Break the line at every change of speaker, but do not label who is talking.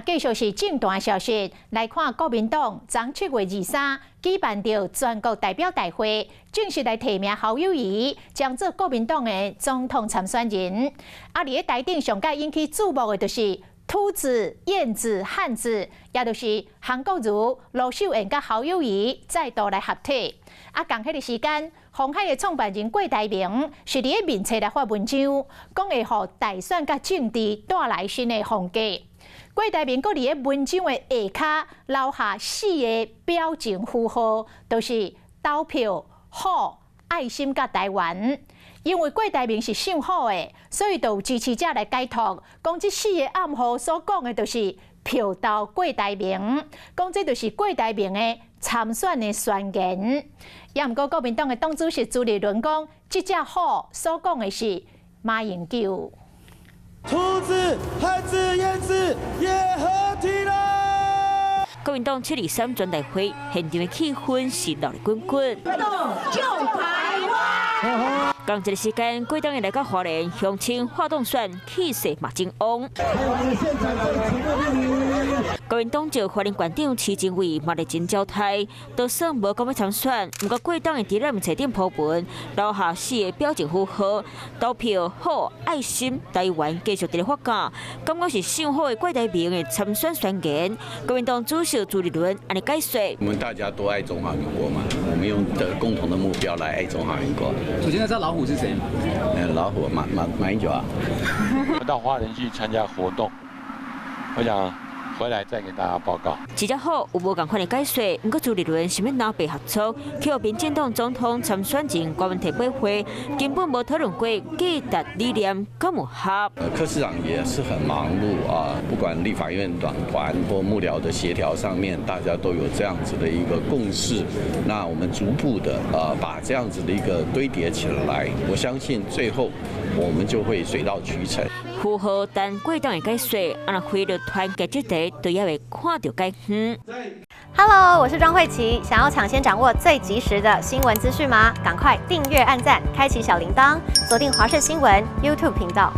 繼續是政壇消息，來看國民黨昨7月23舉辦著全國代表大會，正式來提名侯友宜將做國民黨的總統參選人。啊，佇咧台頂上蓋引起注目的就是兔子、燕子、漢子，也就是韓國瑜、盧秀燕佮侯友宜再度來合體。啊，仝彼個時間，鴻海的創辦人郭台銘是佇咧面冊來發文章，講會予大選佮政治帶來新的風格。郭台銘閣佇咧文章的下跤留下四個表情符號，就是投票、虎、愛心佮台灣。因為郭台銘是姓虎的，所以就有支持者來解讀，講這四個暗號所講的，就是票投郭台銘，講這就是郭台銘的參選的宣言。也毋過國民黨的黨主席朱立倫講，這隻虎所講的是馬英九。
兔子、漢子、燕子也合體啦！
國民黨723全代會現場的氣氛是熱熱滾滾。
救台灣！
仝一個時間，郭董會來到花蓮鄉親發動選，氣勢嘛真旺。國民黨籍花蓮縣長徐榛蔚嘛熱情招待，就算無講欲參選，毋過郭董會佇咧面冊頂鋪文，留下四個表情符號，投票虎愛心台灣繼續佇咧發酵，感覺是姓虎的郭台銘的參選宣言。國民黨主席朱立倫按呢解說：
我們大家都愛中華民國嘛，我們用的共同的目標來愛中華民國。
首先，知道老虎是誰嗎？
老虎馬英九啊。
我到花蓮去參加活動，我想回來再給大家報告。
這隻虎有無仝款的解說，毋過朱立倫想欲藍白合作，去予民進黨總統參選人郭文提八歲，根本無討論過價值理念敢有合。
柯市長也是很忙碌啊，不管立法院黨團或幕僚的協調上面，大家都有這樣子的一個共識。那我們逐步的把這樣子的一個堆疊起來，我相信最後我們就會水到渠成。
符合但郭董的解說，啊若為了團結這題，都猶未看著解遠。
Hello，我是莊慧琪，想要搶先掌握最及時的新聞資訊嗎？趕快訂閱、按讚、開啟小鈴鐺，鎖定華視新聞 YouTube 頻道。